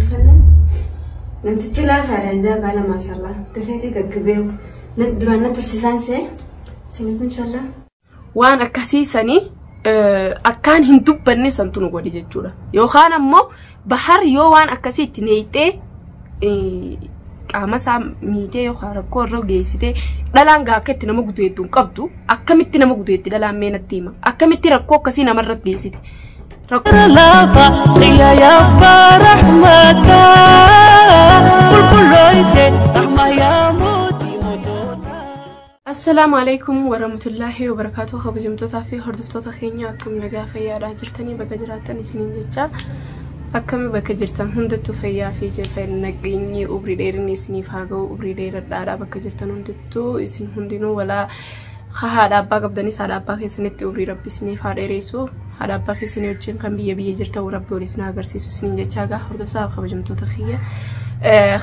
kennan. Namtichi laafaadha isaa baala maashaallah. Dafee gaggabee duraan na tursiisaan see. Siniif inshaallah. Waan akkasii sanii akkaan hin dubbanne santu nu godhe jechuudha. Yookaan ammoo Bahar yoo waan akkasii itti neeyxee qaama isaa miitee yookaan rakkoo irra geessitee, dhalaan gaa akka itti nama gudeeddu hin qabdu. Akkamitti nama gudeetti dhalaan? Mee natti hima. Akkamitti rakkoo akkasii namarratti geessite? Rakkoo Laafa xiyya yabbaa rahmataa qulqullooyte rahmaa yaa mootii moototaa. Assalaamu alaikum warahmatullaahi wabarakaatuh. Kabajamtootaa fi hordoftoota keenya, akkam nagaa fayyaadhaa jirtanii? Bakka jiraattan isiniin jecha, akkami bakka jirtan hundattuu fayyaa fi nageenyi umrii dheerinni isiniif haa ga'u. Umrii dheeradhaadha bakka jirtan hundattuu. Isin hundinuu walaa haadha abbaa qabdanis haadha abbaa keessanitti umrii rabbi isiniif haa dheeressu. Haadha abbaa keessanii wajjin kan biyya biyya jirtan rabbi wal isin haa agarsiisu isiniin jechaa gaa, hordoftoota fi kabajamtoota kiyya,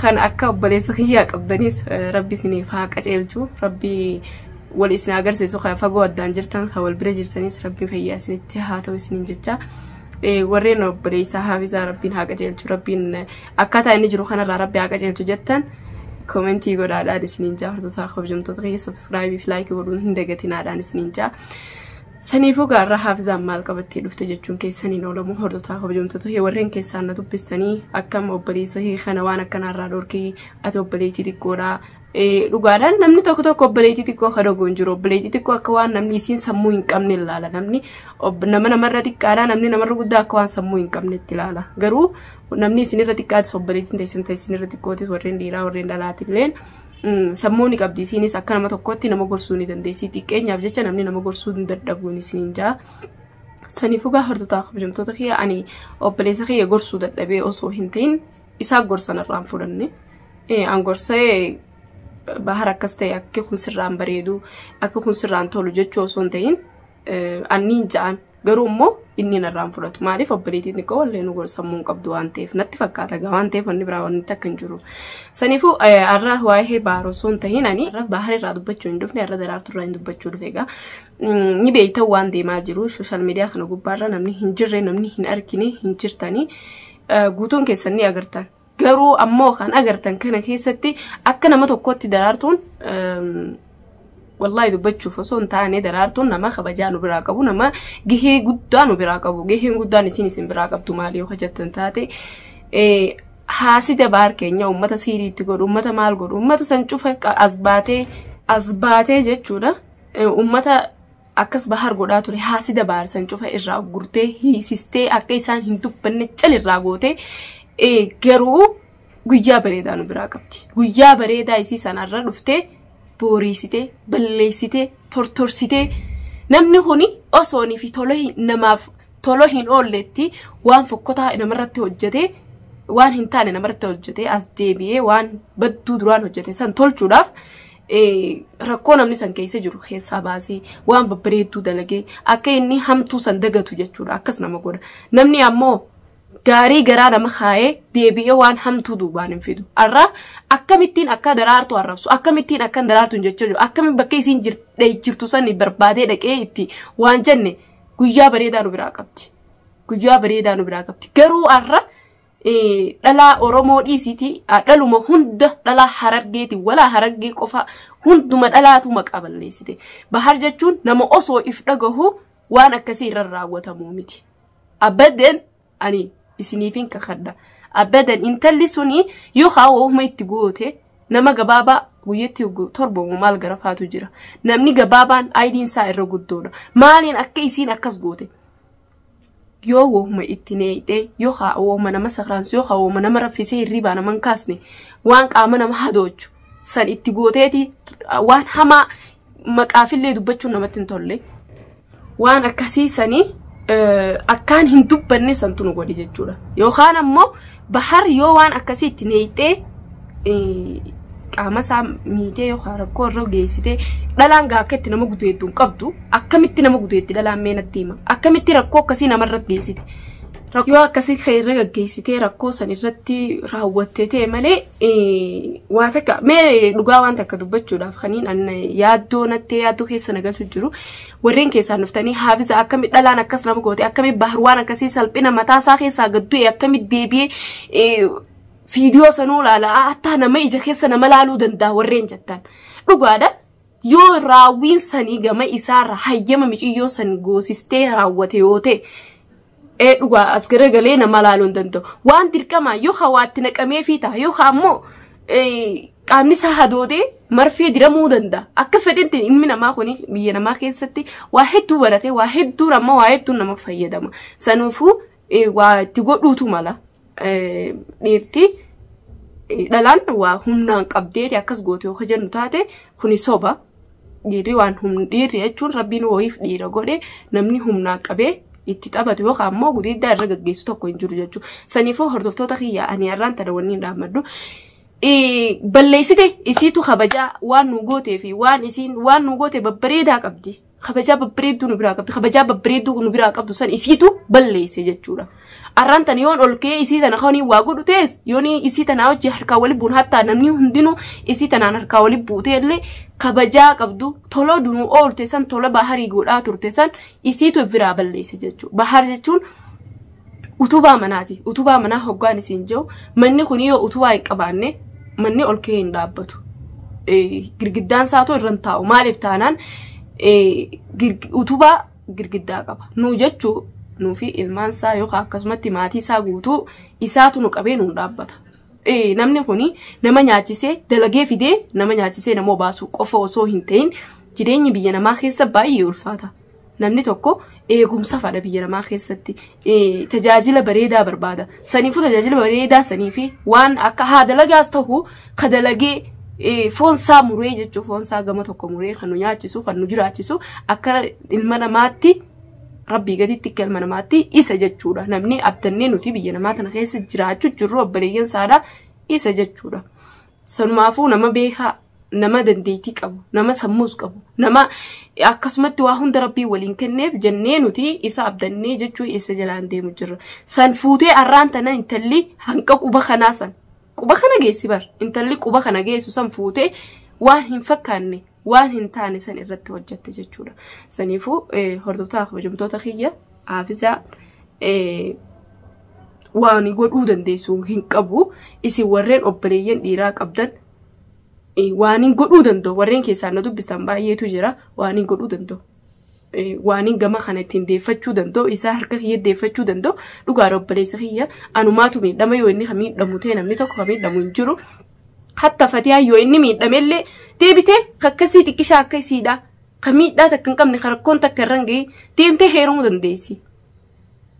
kan akka obboleessa kiyyaa qabdanis rabbi isiniif haa qajeelchu, rabbi wal isin agarsiisu. Kan fagoo addaan jirtan, kan wal bira jirtanis rabbiin fayyaa isinitti haa ta'u isiniin jecha. Warreen obboleessaa Haafizaa rabbiin haa qajeelchu, rabbiin akkaataa inni jiru kanarraa rabbi haa qajeelchu jettan comment godhaadhaan isiniin jaa. Hordoftoota kabajamtoota kiyya, subscribe fi like godhuun hin dagatinaadhaan isiniin jaa. Saniifuu gaarraa Haafizaan maal qabattee dhufte jechuun keessaniin oolamu. Hordoftoota kabajamtoota kiyya, warreen keessaan na dubbistanii akkam obboleessa kee kana waan akkanaarraa dhorkii, ati obboleettii xiqqoodhaa. Dhugaadhaan namni tokko tokko obboleettii xiqqoo kan dhoguu hin jiru. Obboleettii xiqqoo akka waan namni isiin sammuu hin qabne ilaala. Namni nama namarra xiqqaadhaa, namni namarra guddaa akka waan sammuu hin qabnetti ilaala. Garuu namni isinirra xiqqaatis, obboleettiin teessan ta'e isinirra xiqqootis, warreen dhiiraa warreen dhalaatilleen sammuu ni qabdi. Isiinis akka nama tokkotti nama gorsuu ni dandeessi. Xiqqeenyaaf jecha namni nama gorsuu hin dadhabuun isiniin jaa. Saniifuu gaa, hordoftoota kabajamtoota kiyya, ani obboleessa kiyya gorsuu dadhabee osoo hin ta'in isaa gorsan irraan fudhanne. An gorsee Bahar akkas ta'e, akki kun sirraan bareedu, akki kun sirraan tolu jechuu osoo hin ta'in anniin ja'an, garuu immoo inni narraan fudhatu. Maaliif? Obboleettiin xiqqoo wallee nu gorsammuu hin qabdu waan ta'eef natti fakkaata gaa, waan ta'eef wanni biraa wanni takka hin jiru. Saniifuu har'a waa'ee Bahar osoo hin ta'in, ani Bahar irraa dubbachuu hin dhufne, har'a Daraartuu irraa hin dubbachuu dhufe egaa. Ni beektan waan deemaa jiru social media kana gubbaarra namni hin jirre, namni hin argine hin jirtanii, guutuun keessan ni agartan. Garuu ammoo kan agartan kana keessatti akka nama tokkotti Daraartuun, wallaahi dubbachuuf osoo hin taane, Daraartuun nama kabajaa nu biraa qabu, nama gahee guddaa nu biraa qabu. Gaheen guddaan isin biraa qabdu maali yoo jettan taate, haasida Bahar keenya uummata siiriitti godhu, uummata maal godhu, uummata san cufa as baatee jechuudha. Uummata akkas Bahar godhaa ture, haasida Bahar san cufa irraa gurtee hiisistee akka isaan hin dubbanne cal irraa gootee, garuu guyyaa bareedaa nu biraa qabdi. Guyyaa bareedaa isii sanarra dhuftee booriisitee, balleessitee, tortorsitee, namni kuni osoonii fi tola namaaf tola hin oolletti waan fokkotaa namarratti hojjetee, waan hin taane namarratti hojjetee, as deebi'ee waan badduu duraan hojjete san tolchuudhaaf rakkoo namni san keessa jiru keessaa baasee waan babbareedduu dalagee akka inni hamtuu san dagatu jechuudha. Akkas nama godha. Namni ammoo gaarii garaa nama kaayee deebi'ee waan hamtuu duubaan hin fidu. Har'a akkamittiin akka Daraartu arrabsu, akkamittiin akka Daraartu hin jechuu jiru, akkamiin bakka isiin jirtu san barbaadee dhaqee itti waan jenne, guyyaa bareedaa nu biraa qabdi. Guyyaa bareedaa nu biraa qabdi. Garuu har'a dhalaa Oromoo dhiisiiti, dhaluma hunda, dhalaa Harargeeti walaa Harargee qofa, hunduma dhalaatu maqaa balleessite. Bahar jechuun nama osoo if dhagahu waan akkasii irra raawwatamuu miti. Abadan ani isiniifin kakadha. Abadan intalli suni yookaan wooma itti goote, nama gabaabaa guyyatti 7 maal garafaatu jira. Namni gabaabaan aayidiin isaa irra guddoodha. Maaliin akka isiin akkas goote? Yoo wooma itti neeyxee, yookaan wooma nama sakraansu, yookaan wooma nama raffisee hirribaa nama hin kaasne, waan qaama nama hadoochu san itti gooteeti, waan hamaa maqaafillee dubbachuun namatti hin tolle. Waan akkasii sanii akkaan hin dubbanne santu nu godhe jechuudha. Yookaan ammoo Bahar yoo waan akkasii itti neeyxee qaama isaa miitee yookaan rakkoo irra geessitee, dhalaan gaa akka itti nama gudeeddu hin qabdu. Akkamitti nama gudeetti dhalaan? Mee natti hima. Akkamitti rakkoo akkasii namarratti geessite? Yoo akkasii kan irra gaggeessitee rakkoo san irratti raawwattee ta'e malee, waa takka mee dhugaa waan takka dubbachuudhaaf kaniin an yaaddoo nattee yaaddoo keessa na galchu jiru, warreen keessaan dhuftanii Haafiza akkami dhalaan akkas nama goote, akkami Bahar waan akkasii salphina mataa isaa keessaa gad du'e akkami deebi'ee Viidiyoo sanuu laala hattaa nama ija keessa nama laaluu danda'a warreen jettan. Dhugaadha. Yoo raawwiin sanii gama isaarra hayyama miciyyoo san goosistee raawwate yoo ta'e dhugaa as garagalee nama laaluu hin danda'u. Waan dirqamaa yoo hawaatti naqamee fi ta'a yoo ammoo qaamni isaa hadootee marfee diramuu danda'a. Akka fedhetti ilmi namaa kun biyya namaa keessatti waa hedduu baratee waa hedduun amma waa hedduun nama fayyadama. Sanaafuu waa itti godhuutu mala. Dhiirti dhalaan waa humnaan qabdeeti akkas goote yoo jennu taate kuni soba. Dhiirri waan humna dhiirri jechuun rabbiin wayiif dhiira godhe namni humnaan qabee itti taphatu yookaan ammoo guddaa irra gaggeessu tokko hin jiru jechuudha. Saniifuu hordoftoota kiyya ani har'aan tana wanni dhaammadhu. Balleessite isiitu kabajaa waan nu gootee fi waan isiin waan nu goote babbareedaa qabdi. Kabajaa babbareedduu nu biraa qabdi. Kabajaa babbareedduu nu biraa qabdu san isiitu balleesse jechuudha. Arraan tana yoon ol ka'ee isii tana kan waa godhu ta'es yoon isii tanaa hojii harkaa wali buun hattaa namni hundinuu isii tanaan harkaa wali buutee illee kabajaa qabdu tola dunuu oolte san tola baharii godhaa turte san isiitu biraa balleesse jechuudha. Bahar jechuun utubaa manaati. Utubaa manaa hoggaan isiin jiru manni kun yoo utubaa hin qabaanne manni ol ka'ee hin dhaabbatu. Girgiddaan isaatu irra hin taa'u. Maaliif taanaan utubaa girgiddaa qaba. Nu jechuu nuufi ilmaan isaa yookaan akkasumatti maatii isaa guutuu isaatu nu qabee nuun dhaabbata. Namni kuni nama nyaachisee dalagee fidee nama nyaachisee nama obaasuu qofa osoo hin ta'in jireenyi biyya namaa keessa baay'ee ulfaata. Namni tokko eegumsa fadha biyya namaa keessatti tajaajila bareedaa barbaada. Saniifuu tajaajila bareedaa saniifi waan akka haa dalagaas ta'u ka dalagee foonsaa muree jechuun foonsaa gama tokko muree kan nu nyaachisu kan nu jiraachisu akka ilma namaatti rabbii gaditti akka ilma namaatti isa jechuudha. Namni abdannee nuti biyya namaa tana keessa jiraachuu jirru obboleeyyan saadhaa isa jechuudha. Sanumaafuu nama beekaa, nama dandeettii qabu, nama sammuus qabu, nama akkasumatti waa hunda rabbii waliin kenneef jennee nuti isa abdannee jechuu isa jalaan deemu jirra. San fuutee arraan tana intalli hanqa quba kanaa san. Quba kana geessi bar. Intalli quba kana geessu san fuutee waan hin fakkaanne waan hin taane san irratti hojjette jechuudha. Saniifuu hordoftoota kabajamtoota kiyya haafizaa waan godhuu dandeessu hin qabu. Isin warreen obboleeyyan dhiiraa qabdan waan hin godhuu danda'u warreen keessaan na dubbistan baay'eetu jira waan hin godhuu danda'u. Waan hin gama kana ittiin deeffachuu danda'u isaa harka kiyya deeffachuu danda'u dhugaadha obboleessa kiyya anumaatu miidhama yoo inni miidhamu ta'e namni tokko kan miidhamu hin jiru. Hatta fatihaa yoo inni miidhamellee deebitee akkasii xiqqishaa akka isiidha. Kan miidhaa takka hin qabne rakkoon takka irra hin gahin deemtee heerumuu dandeessi.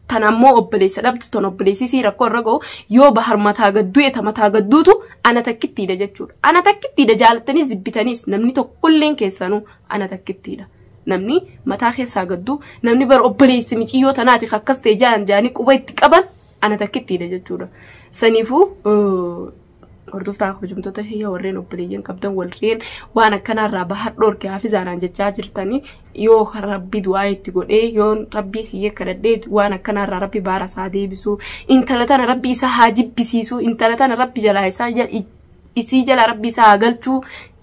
Tan ammoo obboleessa dhabdu tan obboleessisii rakkoo irra gahu yoo bahar mataa gadduu eta mataa gadduutu ana takkittiidha jechuudha. Ana takkittiidha jaalattaniis jibbitaniis namni tokkolleen keessanuu ana takkittiidha. Namni mataa keessaa gadduu namni bara obboleessi miciyyoo tanaatiif akkas ta'e jaan jaanii quba itti qaban ana takkittiidha jechuudha. Saniifuu hordoftoota kabajamtoota kiyya warreen obboleeyyan qabdan warreen waan akkanaarraa bahar dhoorke haafizaanaan jechaa jirtanii yoo rabbi du'aa itti godhee yoo rabbii kiyya kadhadhee waan akkanaarraa rabbi baara isaa deebisuu intala tana rabbi isaa haa jibbisiisuu intala tana rabbi jalaa isaa isii jalaa rabbi isaa haa galchuu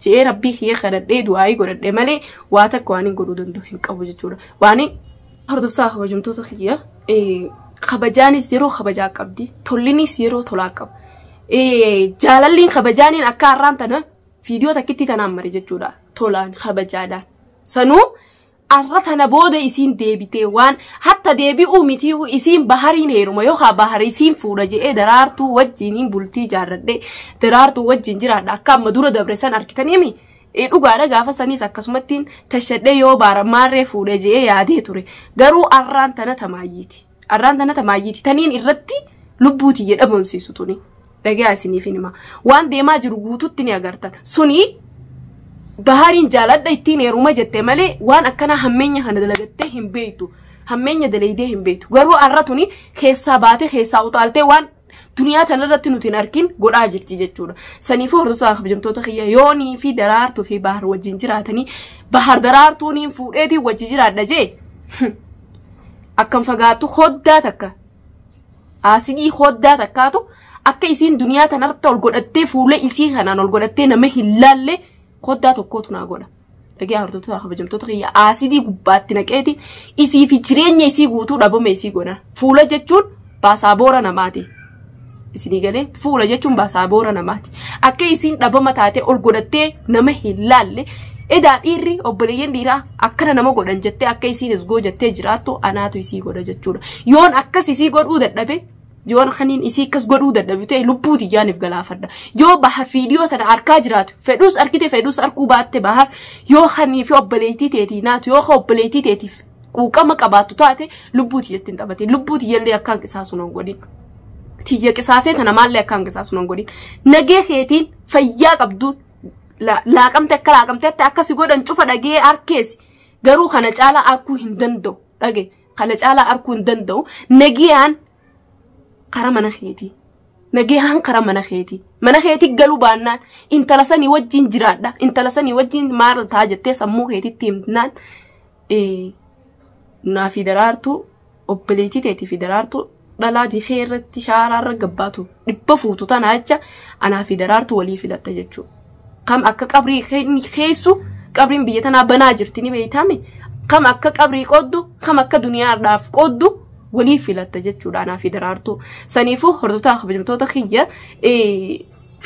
je'ee rabbii kiyya kadhadhee du'aa godhadhe malee waa takka waan hin godhuu danda'u hin qabu jechuudha. Waan hordoftoota kabajamtoota kiyya kabajaanis yeroo kabajaa qabdi tollinis yeroo tolaa qaba. Jaalalliin kabajaaniin akka har'aan tana viidiyoo takkitti tanaan mare jechuudha. Tolaan kabajaadhaan. Sanuu har'a tana booda isiin deebitee waan hatta deebi'uu miti isiin bahariin heeruma yookaan bahari isiin fuudha je'ee daraartuu wajjiniin bultii jaarradhee daraartuu wajjin jiraadha akka amma dura dabre san argitaniimi. Dhugaadha gaafa saniis akkasumattiin tashadhee yoo baara maarree fuudhee je'ee yaadee ture. Garuu har'aan tana tamaayyiiti. Har'aan tana tamaayyiiti. Taniin irratti lubbuutii jedhamamsiisu tuni. Dhagaa isiniif hima. Waan deemaa jiru guututti ni agartan. Suni bahariin jaaladha ittiin heeruma jette malee waan akkanaa hammeenya kana dalagattee hin beektu. Hammeenya dalaydee hin beektu. Garuu har'a tuni keessaa baatee keessaa utaaltee waan duniyaa tanarratti nuti hin argin godhaa jirti jechuudha. Saniifuu hordoftoota kabajamtoota kiyya yoonii fi daraartuu fi bahar wajjin jiraatanii bahar daraartuuniin fuudheetii wajji jiraadha jee akkam fagaattu hoddaa takka asidii hoddaa takkaatu akka isiin duniyaa tanarratti ol godhattee fuula isii kanaan ol godhattee nama hin laalle hoddaa tokkootu naa godha. Dhagaa hordoftoota kabajamtoota kiyya asidii gubbaatti naqeeti isii fi jireenya isii guutuu dhabame isii godha. Fuula jechuun baasaa boora namaati. Isinii galee fuula jechuun baasaa namaati. Akka isiin dhabama taatee ol godhattee nama hin laalle edaa dhiirri obboleeyyan dhiiraa akkana nama godhan jettee akka isiin isgoo jettee jiraattu anaatu isii godha jechuudha. Yoon akkas isii godhuu dadhabe yoon kaniin isii akkas godhuu dadhabe ta'e lubbuu xiyyaaniif galaafadha. Yoo Bahar viidiyoo tana harkaa jiraatu fedhuus argite fedhuus arkuu baatte Bahar yoo kanii fi obboleettii teetii naatu yoo obboleettii teetiif quuqama qabaattu taate lubbuu xiyyatti hin taphatin. Lubbuu xiyyallee akkaan qisaasu nan godhin. Tiyya qisaasee tana maallee akkaan qisaasu nan godhin. Nagee keetiin fayyaa qabduun laaqamte akka laaqamtetti akkasi godhan cufa dhagee harkeessi. Garuu kana caalaa arkuu hin danda'u. Dhage kana caalaa arkuu hin danda'u. Nagiyaan kara mana keetii. Nagiyaan kara mana keetii. Mana keetii galuu baannaan intala sanii wajjin jiraadha. Intala sanii wajjin maal ta'a jettee sammuu keetitti himnaan naa fi Daraartuu obboleettii teetii fi Daraartuu dhalaa dikee irratti shaaraarra gabbaatu dhibba fuutu tana jecha anaa fi Daraartuu walii filatta jechuudha. Kam akka qabrii keessu qabriin biyya tanaa banaa jirti ni beeytame. Kam akka qabrii qooddu kam akka duniyaadhaaf qooddu walii filatta jechuudha anaa fi Daraartuu. Saniifuu hordoftoota kabajamtoota kiyya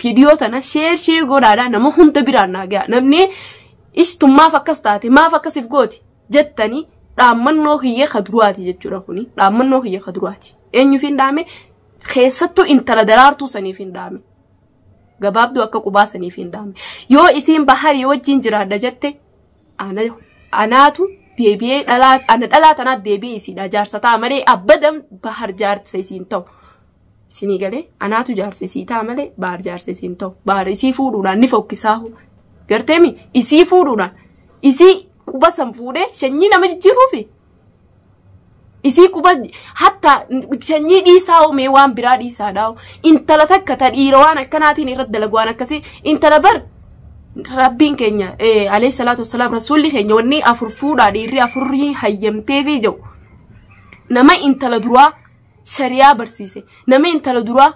viidiyoo tana sheer sheer godhaadhaa nama hunda biraan naa ga'a. Namni ishtummaaf akkas taate maaf akkasiif gooti jettanii dhaammannoo kiyya kaduraati jechuudha kuni dhaammannoo kiyya kaduraati. Eenyuuf hin dhaame keessattuu intala Daraartuu saniif hin dhaame. Gabaabduu akka qubaa saniif hin dhaame. Yoo isiin Baharii wajjin jiraadha jette anaatu deebi'ee dhalaa ana dhalaa tanaat deebi'ee isiidha jaarsa ta'a malee abbadam Bahar jaarsa isiin ta'u. Isinii galee anaatu jaarsa isii ta'a malee Bahar jaarsa isiin ta'u. Bahar isii fuudhuudhaan ni fokkisaahu. Garteemi isii fuudhuudhaan isii quba san fuudhee sanyii nama jijjiiruufi. Isii quba hatta sanyii dhiisaa oomee waan biraa dhiisaa dhaa'u. Intala takka ta dhiira waan akkanaatiin irratti dalagu waan akkasii intala bar rabbiin keenya alayhi salaatu wassalaam rasuulli keenya wanni afur fuudhaa dhiirri afurrii hayyamteefii jiru. Nama intala duraa shariyaa barsiise nama intala duraa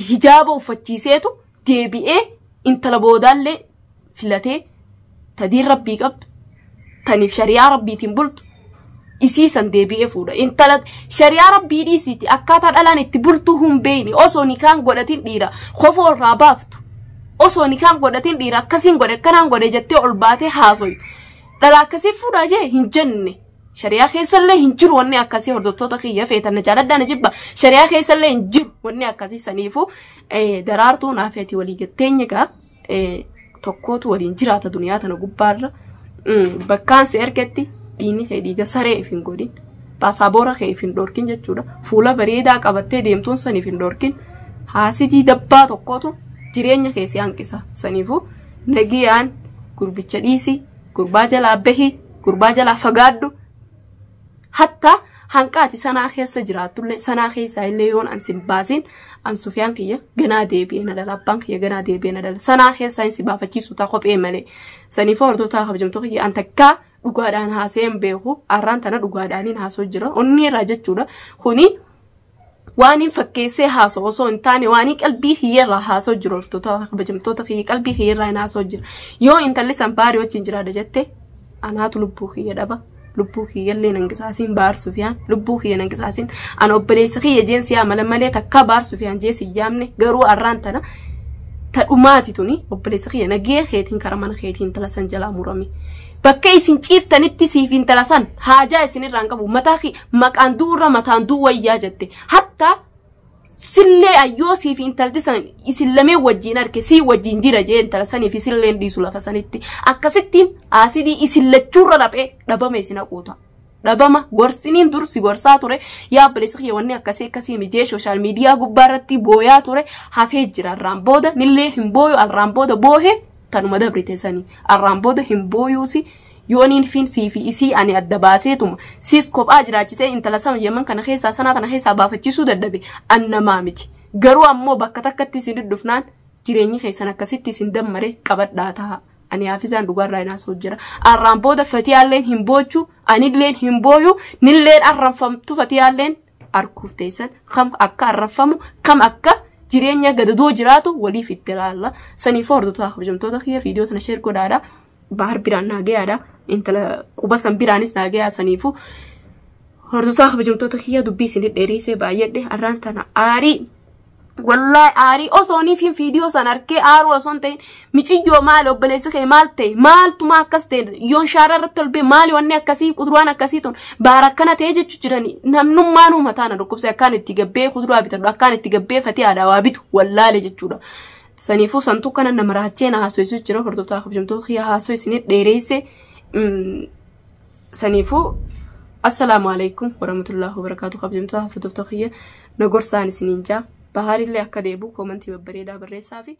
hijaaba uffachiiseetu deebi'ee intala boodaallee filatee tadiin rabbii qabdu taniif shariyaa rabbiitiin bultu isii san deebi'ee fuudha. Intala shariyaa rabbii dhiisiiti akkaataa dhalaan itti bultuu hin beekne osoo nikaan godhatin dhiira kofoo irraa baaftu. Osoo nikaan godhatin dhiira akkasiin godhe akkanaan godhe jettee ol baatee haasoytu. Dhala akkasii fuudhaa jee hin jenne. Shariyaa keessallee hin jiru wanni akkasii hordoftoota kiyya feetan na jaaladhaa na jibba. Shariyaa keessallee hin jiru wanni akkasii saniifuu Daraartuu naafeeti walii gatteenya gaa tokkootu waliin jiraata duniyaa tana gubbaarra. Bakkaan si ergetti dhiinni kee dhiiga saree if hin godhin. Baasaboora kee if hin dhorkin jechuudha. Fuula bareedaa qabattee deemtuun saniif hin dhorkin. Haasidii dabbaa tokkootu jireenya kee si hanqisa. Saniifuu nagiyaan gurbicha dhiisi, gurbaa jalaa bahi, gurbaa jalaa fagaadhu. Hatta hanqaati sanaa keessa jiraattullee sanaa keessaa illee yoon an sin baasin an Sufiyaan kiyya ganaa deebi'ee na dhala abbaan kiyya ganaa deebi'ee na dhala sanaa keessaa hin si baafachiisu ta'a kophee malee. Saniifuu hordoftoota kabajamtoota kiyya an takkaa dhugaadhaan haasee hin beeku arraan tana dhugaadhaaniin haasoo jira onni irraa jechuudha kuni waan hin fakkeessee haasoo osoo hin taane waan hin qalbii kiyya irraa haasoo jiru hordoftoota kabajamtoota kiyya qalbii kiyya irraa hin haasoo jira yoo intalli san Baarii wajjin jiraadha jette anaatu lubbuu kiyya dhaba. Lubbuu kiyyallee nan qisaasiin Bahar Sufiyaan lubbuu kiyya nan qisaasiin an obboleessa kiyya jeen siyaa mala malee takkaa Bahar Sufiyaan jee si yaamne garuu arraan tana ta dhumaati tuni obboleessa kiyya nagee keetiin kara mana keetiin intala san jalaa murame. Bakka isin ciiftanitti siif intala san haajaa isin irraa hin qabu mataa maqaan du'urra mataan du'u wayyaa jette hatta sillee ayyoo siif intalti san isin lameen wajjin arke sii wajjin jira jee intala saniif isillee dhiisu lafa sanitti akkasittiin asidii isin lachuurra dhaphee dhabama isin haquuta. Dhabama gorsiniin dur si gorsaa ture yaa obboleessa kiyya wanni akkasii akkasii mijee sooshaal miidiyaa gubbaa irratti booyaa ture hafee jira arraan booda nillee hin booyu arraan booda boohee tanuma dabrite sanii arraan booda hin booyuusi yooniin fin sii fi isii ani adda baaseetuma siis kophaa jiraachisee intala sama yeman kana keessaa sanaa tana keessaa baafachiisuu dadhabe an namaa miti garuu ammoo bakka takkatti isin dhufnaan jireenyi keessan akkasitti isin dammare qabadhaa ta'a. Ani haafizaan dhugaarraa hin haasa'u jira. Arraan booda fatiyaalleen hin boochu, anilleen hin booyu, nilleen arranfamtu fatiyaalleen arkuuf teessan kam akka arranfamu kam akka jireenya gadadoo jiraatu waliif itti ilaalla. Saniif hordoftoota kabajamtoota kiyya viidiyoo tana sheer godhaadha. Bahar biraan naa gayaadha. Intala quba san biraanis naa gayaa saniifu. Hordoftoota kabajamtoota kiyya dubbii isin dheereessee baay'adhe arraan tana aarii Wallaahi aarii osoo niif viidiyoo san arkee aaruu osoo hin ta'in, miciyyoo maali, obboleessi kee maal ta'e, maaltuma akkas ta'e, yoon shaara irratti ol bee maali, wanni akkasii kuduraan akkasii tun baara akkana ta'e jechuu jirani. Namnummaan mataa na dhukkubse, akkaan itti gabbee kuduraa bitadhu, akkaan itti gabbee fatii aadaa waa bitu wallaale jechuudha. Saniifuu santuu kana nama raachee na haasofsiisu jira. Hordoftaa kabajamtoota kiyya, haasoo isinii dheereesse. Saniifuu assalaamu alaikum warahmatullahi wabarakaatu. Kabajamtoota hordoftoota kiyya, na gorsaan isiniin jaa. Bahaarillee akka deebi'u koomantii babbareedaa barreessaa fi.